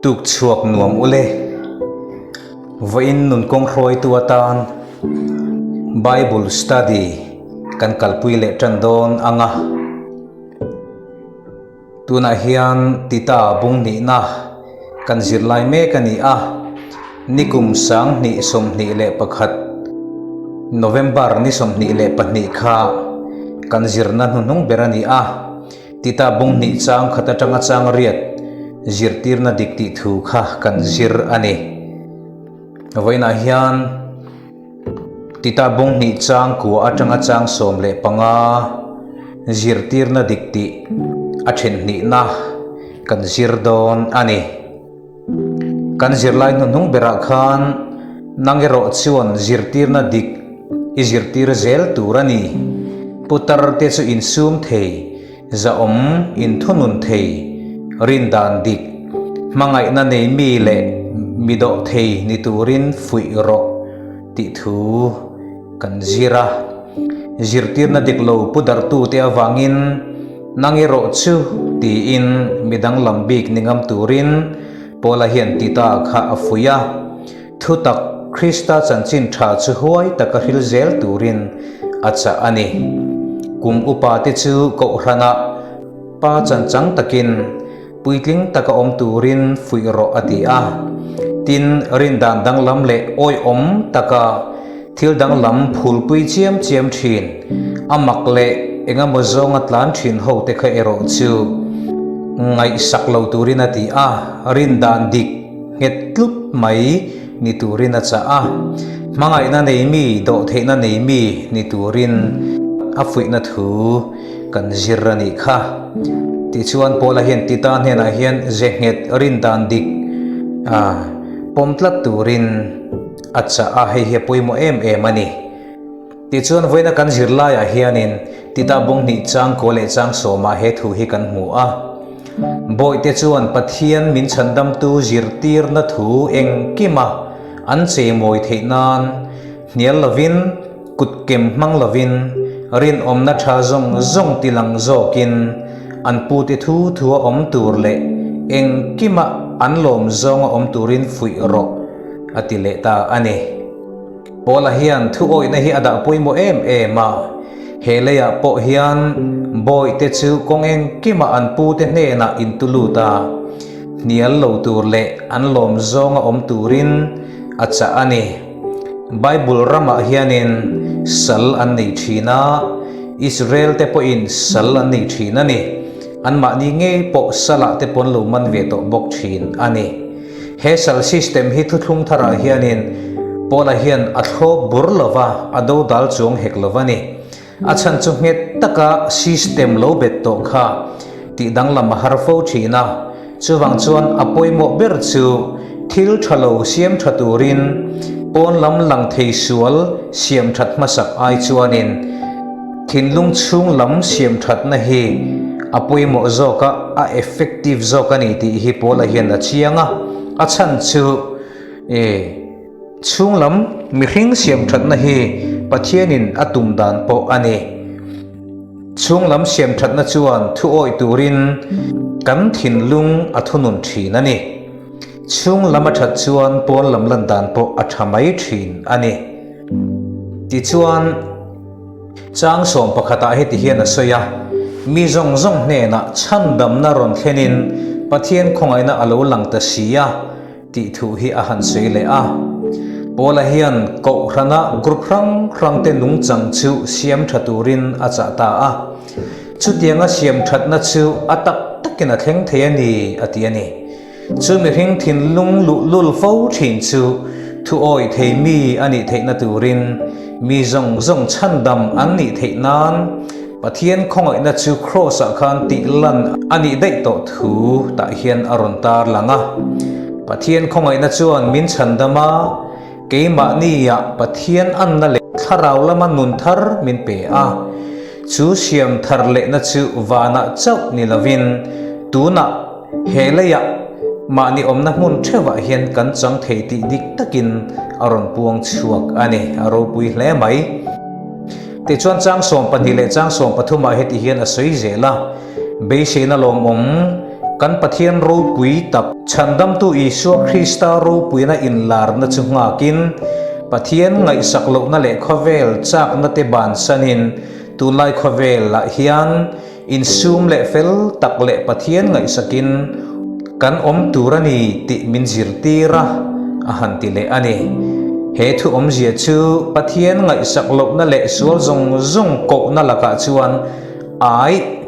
Tuk chhuak nuam ule. Vawiin nun kawng hruaitu atan Bible study kan kalpui leh tan dawn ang a. Tunah hian Tita bung hnihna kan zirlai mek a ni a, nikum 2021 November ni 22 kha kan zirna hnuhnung ber a ni a. Tita bung hnih chang khat atanga chang riat zirtirna dik tih thu kha kan zir a ni. Vawiinah hian Tita bung hnih chang kua atanga chang 15 zirtirna dik tih a then hnihna kan zir dawn a ni. Kan zirlai hnuhnung berah khan nang erawh chuan zirtirna dik i zirtir zel tur a ni. Putar te chu insum thei, zahawm inthunun thei, rindan dik, hmangaihna nei mi leh mi dawh thei ni turin fuih rawh tih thu kan zir a. Zirtirna dik lo pu darhtute avangin nang erawh chu tiin mi danglam bik ni ngam turin Paula hian Tita kha a fuih a. Thutak Krista chanchin tha chu huai taka hril zel turin a chah a ni. Kum upate chu kohhranah pa chanchang takin Puitling taka awm turin fuih rawh a ti a. Tin, rindan danglam leh awihawm taka thil danglam phulpui chiam chiam thin, a mak leh engemaw zawnga tlan thin ho te kha erawh chu ngaihsak lo turin a ti a, rindan dik nghet tlut mai ni turin a chah a. Hmangaihna nei mi, dawhtheihna nei mi ni turin a fuihna thu kan zir a nih kha. Tichuan Paula hian Tita hnenah hian ze nghet rin dan dik a pawm tlat turin a chah a, hei hi a pawimawh em em a ni. Tichuan vawiina kan zir laiah hianin Tita bawng hnih chang kaw leh chang sawmah he thu hi kan hmu a. Bawihte chuan Pathian min chhandamtu zirtirna thu engkima an cheimawi theih nan hnial lovin, Kut kem hmang lovin rinawmna tha zawng zawng ti lang zawkin an pute thu thua awm tur leh engkima an lawm zawnga awm turin fuih rawh a ti leh ta a ni. Paula hian thu awihna hi a dah pawimawh em em a, he leiah pawh hian bawihte chu kawng engkima an pute hnenah intulut a, hnial lo tur leh an lawm zawnga awm turin a chah a ni. Bible ramah hianin sal an nei thin a, Israel te pawhin sal an nei thin a ni. Anmahni ngei pawh salah te pawn lo man ve tawh bawk thin a ni. He sal system hi thuthlung tharah hianin Paula hian a thlawp bur lova, a dodal chuang hek lo a ni. A chhan chu nghet taka system lo bet tawh kha tih danglam a har fo thin a, chuvang chuan a pawimawh ber chu thil tha lo siam tha turin pawn lam lang thei sual siam that hmasak ai chuanin thinlung chhung lam siam thatna hi a pawimawh zawk a, a effective zawk a ni tih hi Paula hian a chiang a, a chhan chu e. Chhunglam mihring siamthatna hi Pathianin a tum dan pawh a ni. Chhunglam siamthatna chuan thu awih turin kan thinlung a thunun thin a ni. Chhunglam a that chuan pawnlam lan dan pawh a tha mai thin a ni. Tichuan, chang sawm pakhatah heti hian a sawi a, Mi zawng zawng hnenah chhandamna rawn thlenin Pathian khawngaihna a lo lang ta si a, Tih thu hi a han sawi leh a. Paula hian Kohhrana group hrang hrangte nungchang chu siam tha turin a chah ta a. Chutianga siam thatna chu a tak takin a thleng thei a ni, a ti a ni. Chu mihring thinlung luhlul fo thin chu thu awih thei mi a nih theihna turin mi zawng zawng chhandam an nih theih nan Pathian khawngaihna chu Kraws-ah khan tih lan a nih daih tawh thu tah hian a rawn tar lang a. Pathian khawngaihna chuan min chhandam a, keimahnia Pathian anna leh thlarau lama nun thar min pe a. Chu siam thar lehna chu vanah chauh ni lovin tunah he leiah mahni awmna hmun theuhah hian kan chang thei tih dik takin a rawn puang chhuak a ni. A ropui hle mai. Tichuan chang 12 leh chang 13 ah heti hian a sawi zel a, Beiseina lawmawm. kan Pathian ropui tak, Chhandamtu Isua Krista ropuina inlarna chu nghakin, Pathian ngaihsak lohna leh khawvel chakna te bansanin tunlai khawvelah hian insum leh fel tak leh Pathian ngaihsakin kan awm tur a ni tih min zirtir a, a han ti leh a ni. He thu awmzia chu Pathian ngaihsak lohna leh sual zawng zawng kohna lakah chuan ai,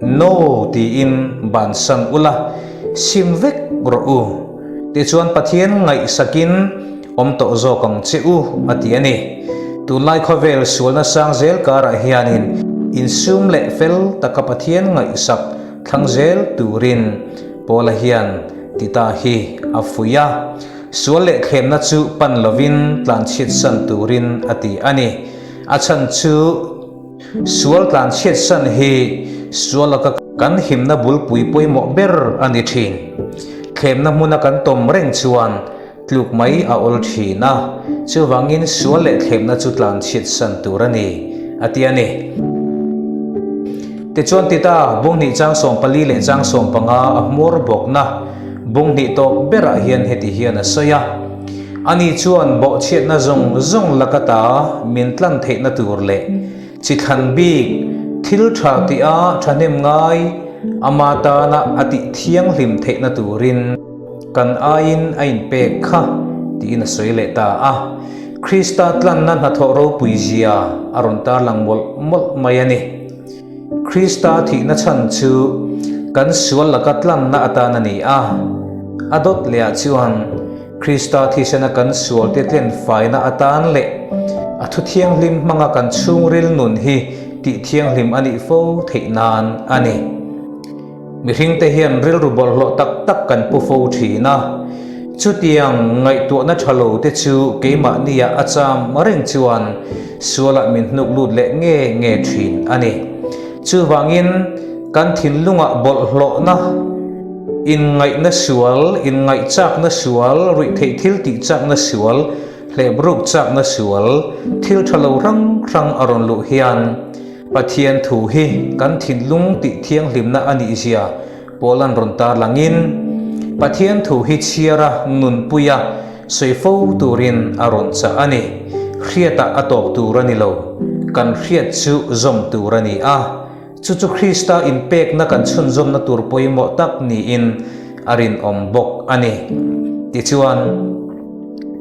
no, tiin bansan ula, sim vek rawh u. Tichuan Pathian ngaihsakin awm tawh zawk ang che u, a ti a ni. Tunlai khawvel sualna sang zel karah hianin insum leh fel taka Pathian ngaihsak thlang zel turin Paula hian Tita hi a fuih a. Sual leh thlemna chu pan lovin tlanchhiatsan turin a ti a ni. A chhan chu. Sual tlanchhiatsan hi sual laka kan himna bulpui pawimawh ber a ni thin. Thlemna hmuna kan tawm reng chuan tluk mai a awl thin a, chuvangin sual leh thlemna chu tlanchhiatsan tur a ni, a ti a ni. Tichuan Tita bunghnih chang 14 leh chang 15 a hmawr bawkna bunghnih tawp berah hian heti hian a sawi a. Ani chuan bawhchhiatna zawng zawng laka ta min tlan theihna tur leh chi thlan bik thil tha tih-a thahnem ngai ama tana a tih thianghlim theihna turin kan aiin a inpek kha tiin a sawi leh ta a. Krista tlanna hnathawh ropui zia a rawn tarlang mawlh mawlh mai a ni. Krista thihna chhan chu kan sual laka tlanna atan a ni a. A dawt lehah chuan Krista thisena kan sualte tlen faina atan leh a thu thianghlim hmanga kan chhungril nun hi tih thianghlim a nih fo theih nan a ni. Mihringte hian rilru bawlhhlawh tak tak kan pu fo thin a, chutiang ngaihtuahna tha lo te chu keimahnia a cham reng chuan sualah min hnuk lut leh nge nge thin a ni. Chuvangin kan thinlungah bawlhhlawhna, Inngaihna sual, inngaihchakna sual, ruihtheih thil tihchakna sual, hlebruk chakna sual, thil tha lo hrang hrang a rawn luh hian Pathian thu hi kan thinlung tih thianghlimna a nih zia pawl an rawn tarlangin Pathian thu hi chhiara nunpuia sawi fo turin a rawn chah a ni. Hriatah a tawp tur a ni lo, kan hriat chu zawm tur a ni a. Chu chu Krista inpekna kan chhunzawmna tur pawimawh tak niin a rinawm bawk a ni. Tichuan,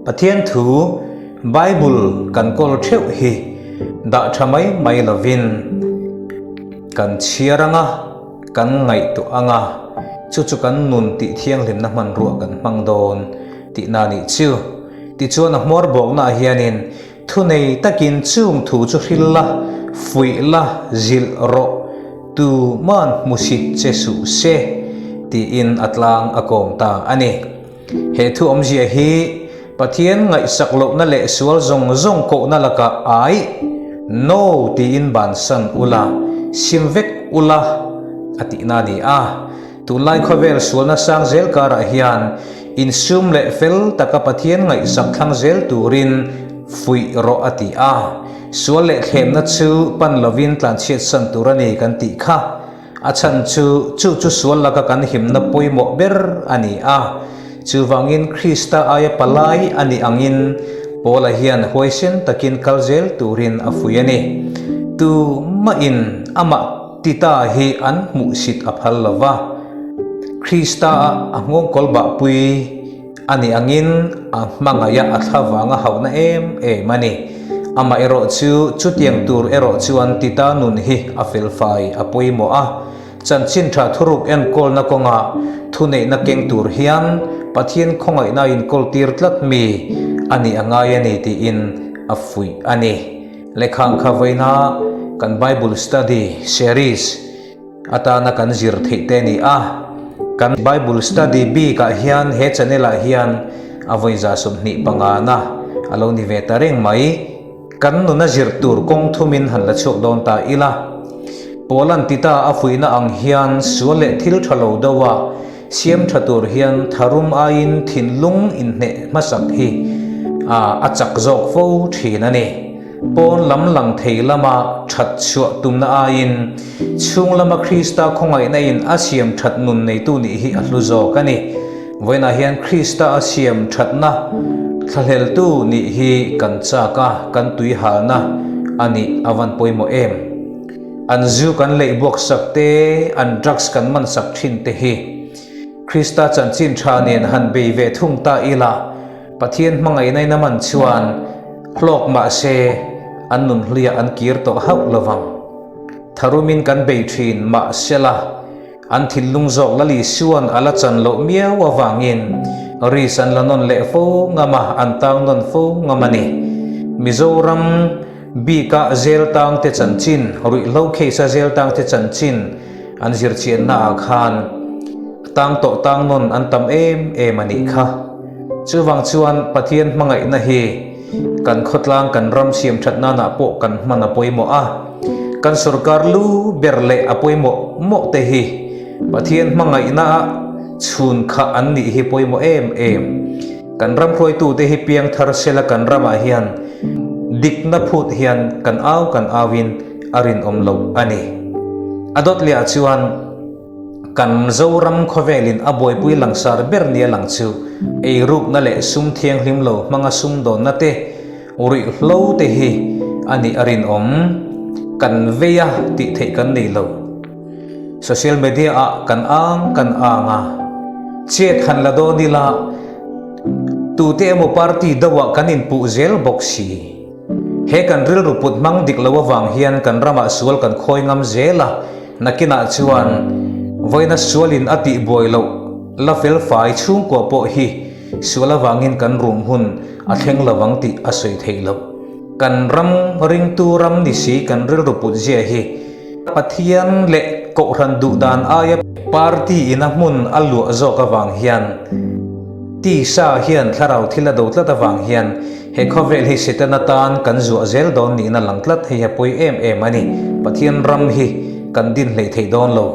Pathian thu Bible kan kawl theuh hi dah tha mai mai lovin kan chhiar ang a, kan ngaihtuah ang a, chu chu kan nun tih thianghlimna hmanrua kan hmang dawn tihna a nih chu. Tichuan a hmawr bawknaah hianin Thunei takin chung thu chu hril la, fuih la, zilh rawh, tu man hmusit che suh se, tiin a tlang a kawm ta a ni. He thu awmzia hi Pathian ngaihsak lohna leh sual zawng zawng kohna lakah ai, No, tiin bansan ula, sim vek ula, a tihna a ni a. Tunlai khawvel sualna sang zel karah hian insum leh fel taka Pathian ngaihsak thlang zel turin fuih rawh a ti a. Sual leh thlemna chu pan lovin tlanchhiatsan tur a ni kan tih kha. A chhan chu chu chu sual laka kan himna pawimawh ber a ni a. Chuvangin Krista aia palai a nih angin Paula hian huaisen takin kal zel turin a fuih a ni. Tumahin amah. Tita hi an hmuhsit a phal lo va, Krista-a a nghawngkawl bahpui a nih angin a hmangaih a, a thlavang a hauhna em em a ni. Amaherawh chu chutiang tur erawh chuan Tita nun hi a felfai a pawimawh a, chanchin tha thuruk enkawlna kawnga thuneihna keng tur hian Pathian khawngaihna a inkawltir tlat mi a nih a ngai a ni tiin a fuih a ni. Lehkhang kha vawiina kan Bible Study Series atana kan zir theih te a ni a. Kan Bible Study bikah hian he channel ah hian a vawi 25 na a lo ni ve ta reng mai. Kan nuna zir tur kawng thumin han la chhuak dawn ta ila. Paula'n Tita a fuihna ang hian sual leh thil tha lo deuh a siam tha tur hian tharum aiin thinlung inhneh hmasak hi a chak zawk fo thin a ni. Pawn lam lang thei lama that chhuah tumna aiin chhung lama Krista khawngaihna in a siam that nun neitu nih hi a hlu zawk a ni. Vawiinah hian Krista a siam thatna thlahleltu nih hi kan chak a, kan tuihalna a nih a van pawimawh em? An zu kan leih buak sak te, an drugs kan man sak thin te hi Krista chanchin tha nen han bei ve thung ta ila, Pathian hmangaihna in a man chuan hlawk mah se an nun hluiah an kir tawh hauh lo vang. Tharumin kan bei thin mah sela an thinlung zawk Lal Isua'n a la chan loh miau avangin risk an la nawn leh fo ngam a, an tang nawn fo ngam a ni. Mizoram bika zel tangte chanchin, ruihhlo case a zel tangte chanchin an zirchianna ah khan tang tawh tang nawn an tam em em a nih kha. Chuvang chuan Pathian hmangaihna hi kan khawtlang kan ram siam that nanah pawh kan hman a pawimawh a, kan sorkar lu ber leh a pawimawh mawh te hi Pathian hmangaihna a chhun kha an nih hi pawimawh em em. Kan ram hruaitute hi piang thar sela kan ramah hian dikna phut hian kan au kan auin a rinawm loh a ni. A dawt lehah chuan. Kan Zoram khawvelin a buaipui langsar ber nia lang chu eirukna leh sum thianghlim lo hmanga sumdawnna te, ruihhlo te hi a nih a rinawm. Kan vei a tih theih kan nei lo. Social media ah kan ang kan ang a, chet han la dawn ila tute emaw party deuhah kan inpuh zel bawk si. He kan rilru put hmang dik lo avang hian kan ramah sual kan khawi ngam zel a, nakinah chuan vawiina sualin a tih buai loh la fel fai chhungkua pawh hi sual avangin kan rum hun a thleng lovang tih a sawi theih loh. Kan ram ringtu ram ni si kan rilru put zia hi Pathian leh Kohhran duh dan aia party ina hmun a luah zawk avang hian tisa hian thlarau thil a do tlat avang hian He khawvel hi Satan atan kan zuah zel dawn niin a lang tlat, hei hi a pawi em em a ni. Pathian ram hi kan din hlei thei dawn lo.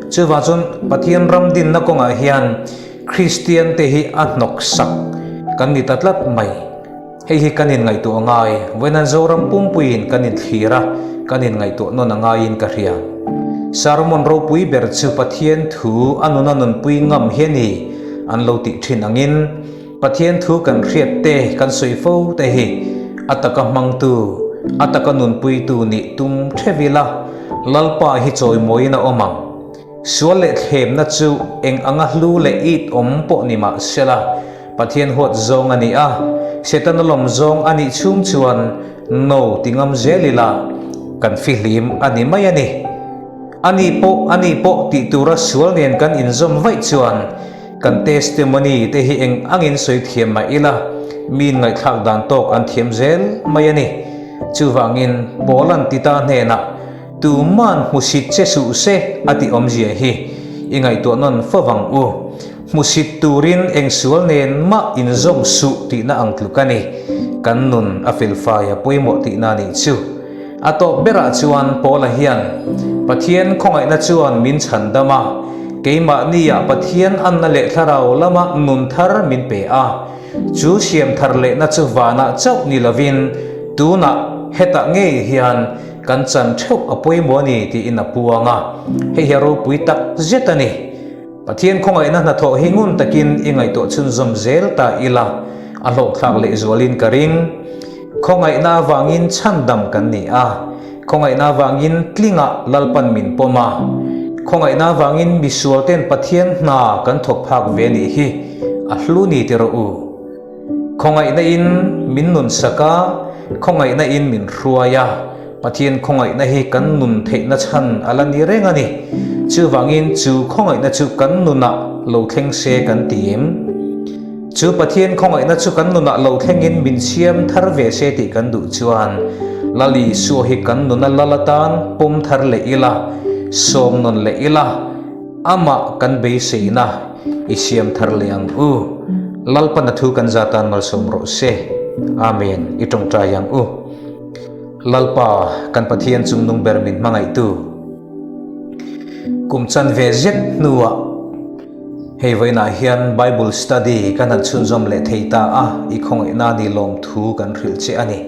Chuvang chuan Pathian ram dinna kawngah hian Kristian te hi a hnawk sak kan ni ta tlat mai. Hei hi kan inngaihtuah a ngai. Vawiin Zoram pumpuiin kan inthlir a, kan inngaihtuah nawn a ngaiin ka hria. Sermon ropui ber chu Pathian thu a nuna nunpui ngam hi a ni an lo tih thin angin, Pathian thu kan hriat te, kan sawi fo te hi a taka hmangtu, a taka nunpuitu nih tum theuh ila, Lalpa hi chawimawiin a awm ang. Sual leh thlemna chu eng anga hlu leh it awm pawh ni mah sela, Pathian huat zawng a ni a, Setana lawm zawng a nih chhung chuan no ti ngam zel ila, kan fihlim a ni mai a ni. Ani pawh, ani pawh tih tura sual nen kan inzawm vaih chuan, Kan testimony te hi eng angin sawi thiam mah ila, miin ngaihthlak dan tawk an thiam zel mai a ni. Chuvangin Paula'n Tita hnenah, Tuman hmusit che suh se a tih awmzia hi i ngaihtuah nawn fo vang u. Hmusit turin eng sual nen mah inzawm suh tihna ang tluk a ni. Kan nun a felfai a pawimawh tihna nih chu. A tawp berah chuan Paula hian, Pathian khawngaihna chuan min chhandam a, keimahniah Pathian anna leh thlarau lama nun thar min pe a. Chu siam thar lehna chu vanah chauh ni lovin tunah hetah ngei hian kan chan theuh a pawimawh a ni tiin a puang a. Hei hi a ropui tak zet a ni. Pathian khawngaihna hnathawh hi ngun takin i ngaihtuah chhunzawm zel ta ila, a hlawhthlak lehzualin ka ring. Khawngaihna avangin chhandam kan ni a, khawngaihna avangin tlingah Lalpan min pawm a, khawngaihna avangin misualten Pathian hna kan thawk phak ve nih hi a hlu ni ti rawh u. Khawngaihna in min nun sak a, khawngaihna in min hruai a, Pathian khawngaihna hi kan nun theihna chhan a la ni reng a ni. Chuvangin chu khawngaihna chu kan nunah lo thleng se kan ti em? Chu Pathian khawngaihna chu kan nunah lo thlengin min siam thar ve se tih kan duh chuan Lal Isua hi kan nuna lal atan pawm thar leh ila, sawm nawn leh ila, amah kan beiseina i siam thar leh ang u. Lalpana thu kan zatan malsawm rawh se. Amen. I tawngtai ang u. Lalpa, kan Pathian chungnung ber min hmangaihtu. Kum chan ve zet hnuah hei vawiinah hian Bible study kan han chhunzawm leh thei ta a, i khawngaihna ni lawmthu kan hrilh che a ni.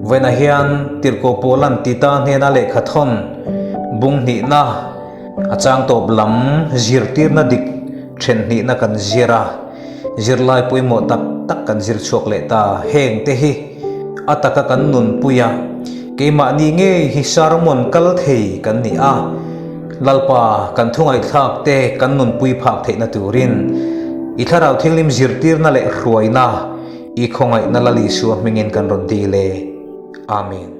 Vawiinah hian Tirhkoh Paula'n Tita hnena lehkha thawn bung hnihna a chang tawp lam zirtirna dik then hnihna kan zir a, zirlai pawimawh tak tak kan zir chhuak leh ta. Heng te hi a taka kan nunpui a, keimahni ngei hi sermon kal thei kan ni a, Lalpa kan thu ngaihthlak te kan nunpui phak theihna turin i thlarau thianghlim zirtirna leh hruaina i khawngaihna Lal Isua hmingin kan rawn dil e. Amen.